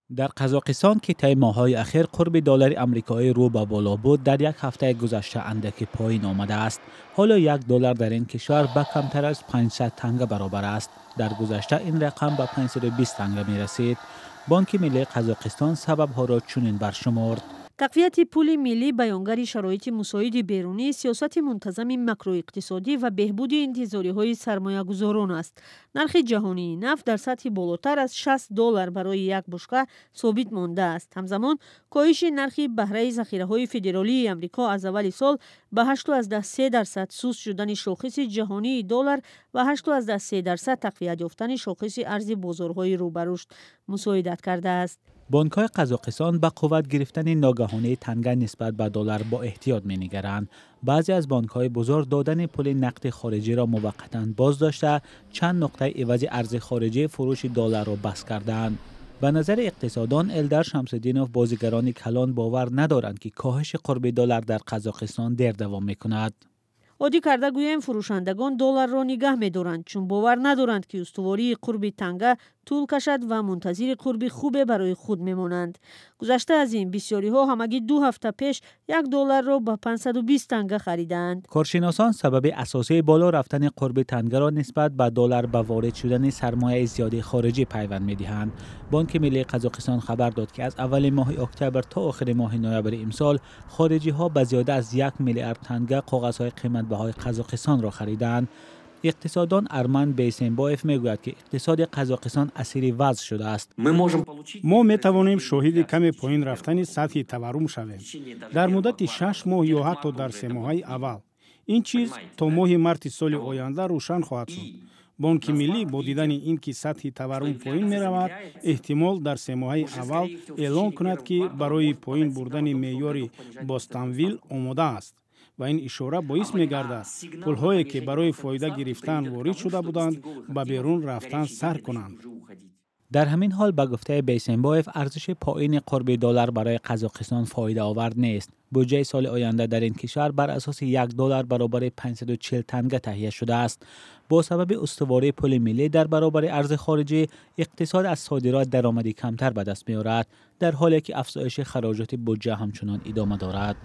Дар Қазоқистон, ки тайи моҳҳои ахир қурби доллари амрикоӣ рӯ ба боло буд, дар як ҳафтаи гузашта андаке поин омадааст. Ҳоло 1 доллар дар ин кишвар ба камтар аз 500 танга баробар аст. Дар гузашта ин рақам ба 520 танга мерасид. Бонки миллии Қазоқистон сабабҳоро чунин баршумурд: Тақвияти пули миллӣ баёнгари шароити мусоиди берунӣ, сиёсати мунтазами макроиқтисодӣ ва беҳбуди интизориҳои сармоягузорон аст. Нархи ҷаҳонии нафт дар сатҳи болотар аз 60 доллар барои як бушка собит мондааст. Ҳамзамон, коҳиши нархи баҳраи захираҳои федералии Амрико аз аввали сол ба 8,3%, суст шудани шохиси ҷаҳонии доллар ва 8,3% тақвият ёфтани шохиси арзи бозорҳои рӯ ба рушд мусоидат кардааст. Бонкҳои Қазоқистон ба қувват гирифтани ногаҳонии танга нисбат ба доллар бо эҳтиёт менигаранд. Баъзе аз бонкҳои бузург додани пули нақди хориҷиро муваққатан боз дошта, чанд нуқтаи ивази арзи хориҷӣ фурӯши долларро баст кардаанд. Ба назари иқтисодон Элдар Шамсуддинов, бозигарони калон бовар надоранд, ки коҳиши қурби доллар дар Қазоқистон дер давом мекунад. Оддӣ карда гӯем, фурӯшандагон долларро нигаҳ медоранд, чун бовар надоранд, ки устувории қурби танга тӯл кашад, ва мунтазири қурби хубе барои худ мемонанд. Гузашта аз ин, бисёриҳо ҳамагӣ 2 ҳафта пеш 1 долларро ба 520 танга харидаанд. Коршиносон сабаби асосии боло рафтани қурби тангаро нисбат ба доллар ба ворид шудани сармояи зиёди хориҷӣ пайванд медиҳанд. Бонки миллии Қазоқистон хабар дод, ки аз аввали моҳи октябр то охири моҳи ноябри имсол хориҷиҳо ба зиёда аз 1 миллиард танга коғазҳои қиматбаҳои Қазоқистонро харидаанд. Иқтисоддон Арман Бейсенбоев мегӯяд, ки иқтисоди Қазоқистон асири вазъ шудааст. Мо метавонем шоҳиди каме поин рафтани сатҳи таваррум шавем дар муддати 6 моҳ ё ҳатто дар семоҳаи аввал. Ин чиз то моҳи марти соли оянда рӯшан хоҳад шуд. Бонки миллӣ бо дидани ин ки сатҳи таваррум поин меравад, эҳтимол дар семоҳаи аввал эълон кунад, ки барои поин бурдани меъёри бозтамвил омода аст, ва ин ишора боис мегардад, пулҳое ки барои фоида гирифтан ворид шуда буданд, ба берун рафтан сар кунанд. Дар ҳамин ҳол, ба гуфтаи Бейсенбоев, арзиши поини қурби доллар барои Қазоқистон фоидаовар нест. Буҷаи соли оянда дар ин кишвар бар асоси 1 доллар баробари 540 танга таҳия шудааст. Бо сабаби устувории пули миллӣ дар баробари арзи хориҷӣ, иқтисод аз содирот даромади камтар ба даст меорад, дар ҳоле ки афзоиши хароҷоти буҷа ҳамчунон идома дорад.